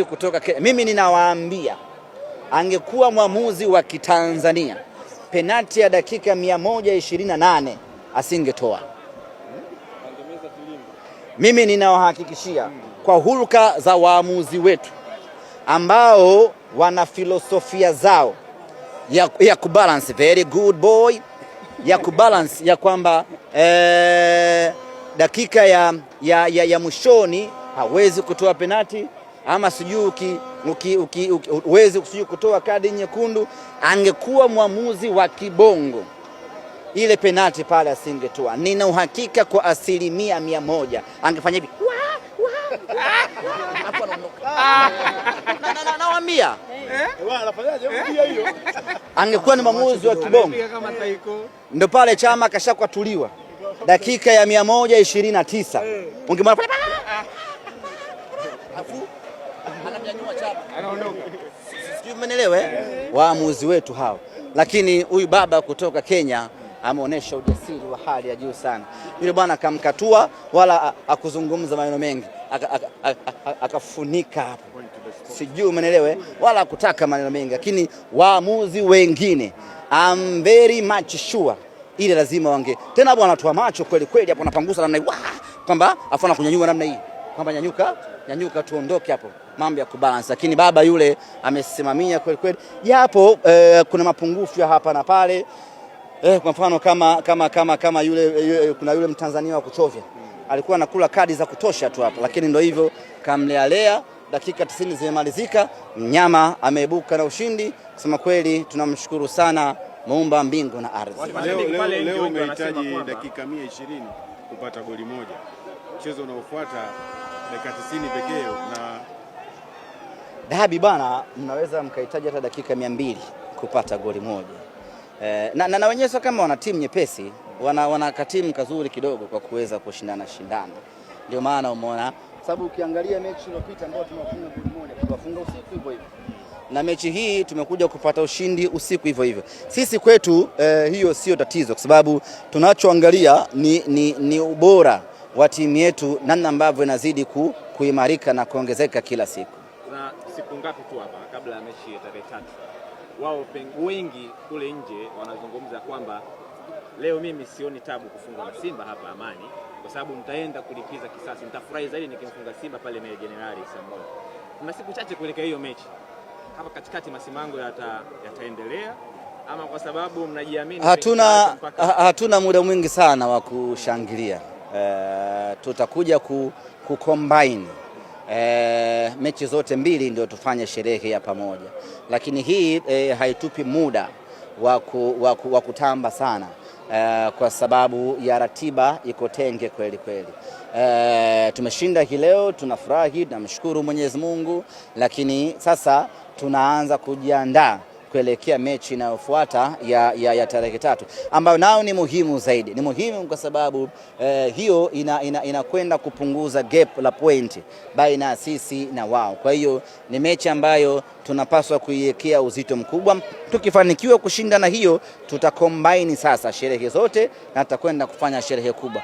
Kutoka Kenya. Mimi ninawaambia angekuwa mwamuzi wa Kitanzania penati ya dakika 128 asingetoa. Mimi ninawahakikishia kwa hulka za waamuzi wetu ambao wana filosofia zao ya kubalance, very good boy, ya kubalance ya kwamba dakika ya mwishoni hawezi kutoa penati ama sijui uwezi sijui kutoa kadi nyekundu. Angekuwa mwamuzi wa kibongo ile penati pale asingetoa. Nina uhakika kwa 100% angefanya hivi, nawaambia angekuwa ni mwamuzi wa kibongo. Ndio pale Chama kashakwatuliwa dakika ya 129 ungemwona anamnyanyua Chama anaondoka, sijui mmenielewa eh? Waamuzi wetu hao, lakini huyu baba kutoka Kenya ameonyesha ujasiri wa hali ya juu sana. Yule bwana akamkatua, wala akuzungumza maneno mengi, akafunika hapo, sijui umenielewa, wala akutaka maneno mengi. Lakini waamuzi wengine I'm very much sure ile lazima wange tena, bwana anatoa macho kweli kweli hapo, anapangusa namna hii kwamba afana kunyanyua namna hii kwamba nyanyuka nyanyuka, tuondoke hapo, mambo ya kubalance. Lakini baba yule amesimamia kweli kweli, japo kuna mapungufu ya hapa na pale. Kwa mfano kama yule kuna yule Mtanzania wa kuchovya alikuwa anakula kadi za kutosha tu hapo, lakini ndio hivyo kamlealea. Dakika 90 zimemalizika, mnyama ameibuka na ushindi. Kusema kweli tunamshukuru sana muumba mbingu na ardhi. Leo umehitaji dakika 120 kupata goli moja, mchezo unaofuata dakika 90 pekee na dabi bana, mnaweza mkahitaji hata dakika 200 kupata goli moja. Na wenyewe sio kama wana timu nyepesi, wana katimu kazuri kidogo kwa kuweza kushindana shindana, ndio maana umeona, sababu ukiangalia mechi iliyopita ambayo tumewafunga goli moja, tukafunga usiku hivyo hivyo, na mechi hii tumekuja kupata ushindi usiku hivyo hivyo. Sisi kwetu hiyo sio tatizo, kwa sababu tunachoangalia ni ubora wa timu yetu, namna ambavyo inazidi kuimarika na kuongezeka kila siku. Na siku ngapi tu hapa kabla ya mechi ya tarehe 3, wao wengi kule nje wanazungumza kwamba leo mimi sioni tabu kufunga na Simba hapa Amani, kwa sababu nitaenda kulipiza kisasi, nitafurahi zaidi nikimfunga Simba pale Meja Jenerali saa 1. Kuna siku chache kuelekea hiyo mechi, hapa katikati masimango yataendelea ama kwa sababu mnajiamini? Hatuna muda mwingi sana wa kushangilia. Tutakuja kucombine mechi zote mbili ndio tufanye sherehe ya pamoja, lakini hii haitupi muda wa kutamba sana kwa sababu ya ratiba iko tenge kweli kweli. Tumeshinda hii leo, tunafurahi, tunamshukuru Mwenyezi Mungu, lakini sasa tunaanza kujiandaa kuelekea mechi inayofuata ya tarehe 3 ambayo nao ni muhimu zaidi. Ni muhimu kwa sababu hiyo inakwenda kupunguza gap la pointi baina ya sisi na wao. Kwa hiyo ni mechi ambayo tunapaswa kuiwekea uzito mkubwa. Tukifanikiwa kushinda na hiyo, tutakombaini sasa sherehe zote na tutakwenda kufanya sherehe kubwa.